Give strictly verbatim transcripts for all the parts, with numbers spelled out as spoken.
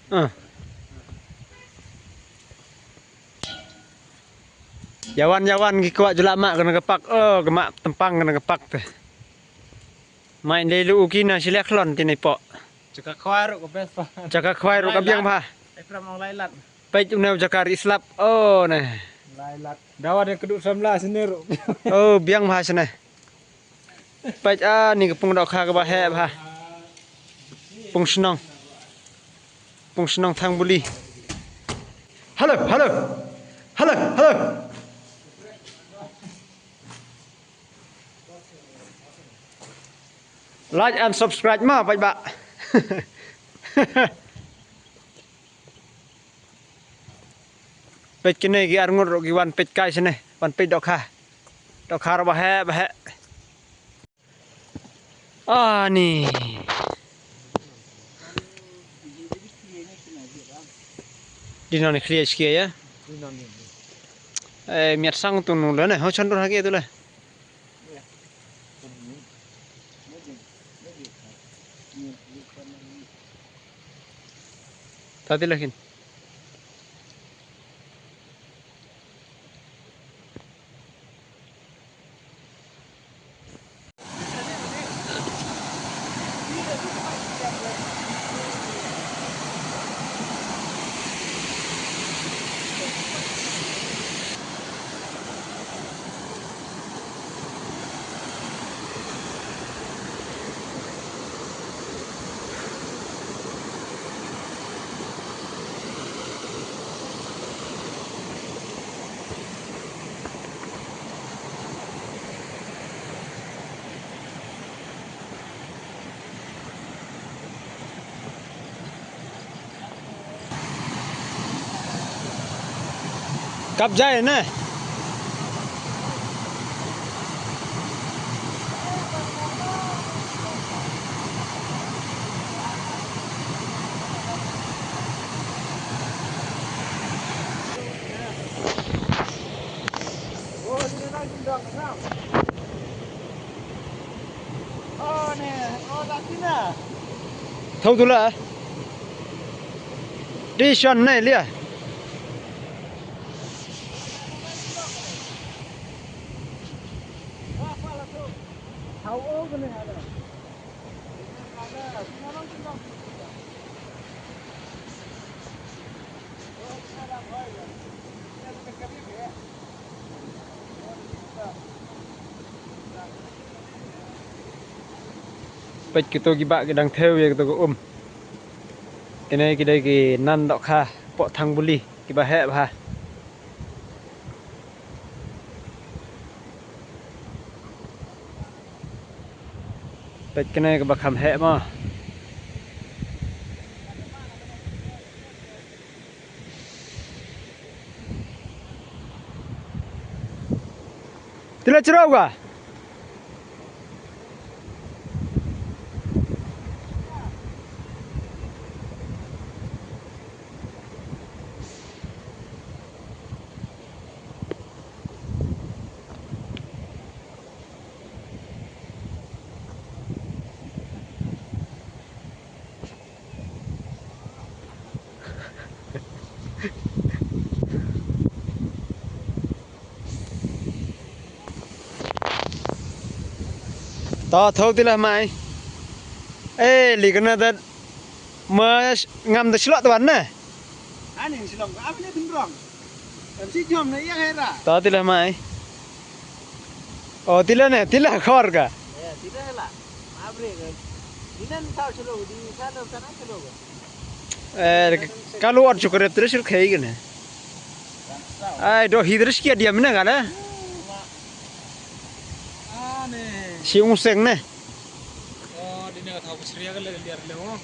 Ah. Yawan yawan ki kwah jula mak kena kepak. Oh, kemak tempang kena kepak te. Mai dei lu uki na silek lon tini pok. Jaka khwai ruk ka best pa. Jaka khwai ruk ka biang pa. Ai pram ong lailat. Peit une jaka ri slap. Oh, ne. Lailat. Dawa de kedu samla sini ruk. Oh, biang pa sini. Peit, ah, ni ka pung dohkha kaba heh bha. Pung shnong. Pung shnong Thangbuli. Hello, hello. Hello, hello. Like and subscribe ma, peit ba. Peit kine ki arngut ruh ki wan peit kai sene, wan peit dohkha. Dohkha ruh ba heh, ba heh. Ani. Di non khlieh skia ya. Eh, miat sang tu nu le ne, ho chan dur ha ki tu le. Tadi lakin. Kap jai ne. Thaw tu la. Di shon ne lia. Peit kito ki bah ki dang thew ïa kito ki um. Kine ki dei ki nan dohkha pok Thangbuli kiba heh bha. Peit kane kaba kham heh mo. Tila chro ga. To tho ti lah mai. Eh, li kana dat ma ngam da shlok twan na. Ani shlok ka am ne tun rong. Em si jom ne yang hera. To ti lah mai. Oh, ti lah ne, ti lah khor ka. Eh, ti lah la. Ma bre ka. Dinan tau shlok di sana sana shlok. Eh, kalu at chukre tres khei gane. Ai, do hidres kia diam ne gane. Si ungseng ne. Oh, dine ka thau kusria ka le liar le mo.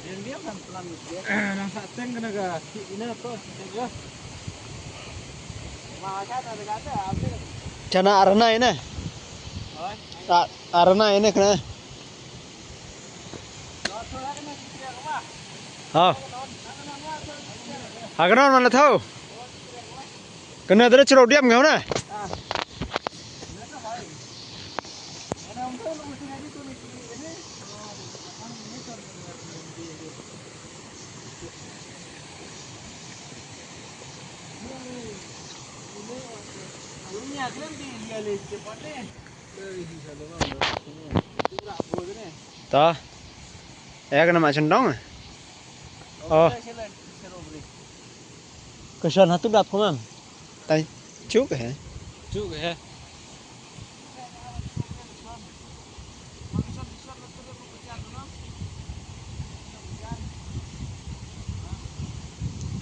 Diam diam kan plan kusria. Nang sa teng kena ka ine to teng ka. Ma ka na ka ta. Chana arnai ne. Oi. Arnai ne kena. Ha. Ha, kano man la thau. Kano dere chiro diam ngau na. Ta. Eh, kena mak sendong. Oh. Kashan hatu dap kumam. Tai. Chuk eh. Chuk eh.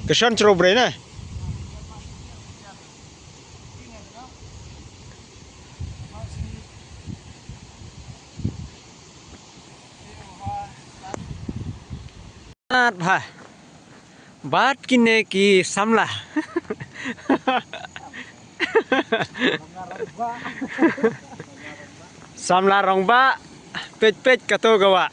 Kashan chro bre na. Nat bha. Bat kine ki samla. Samla rong ba. Pej pej kato gawa.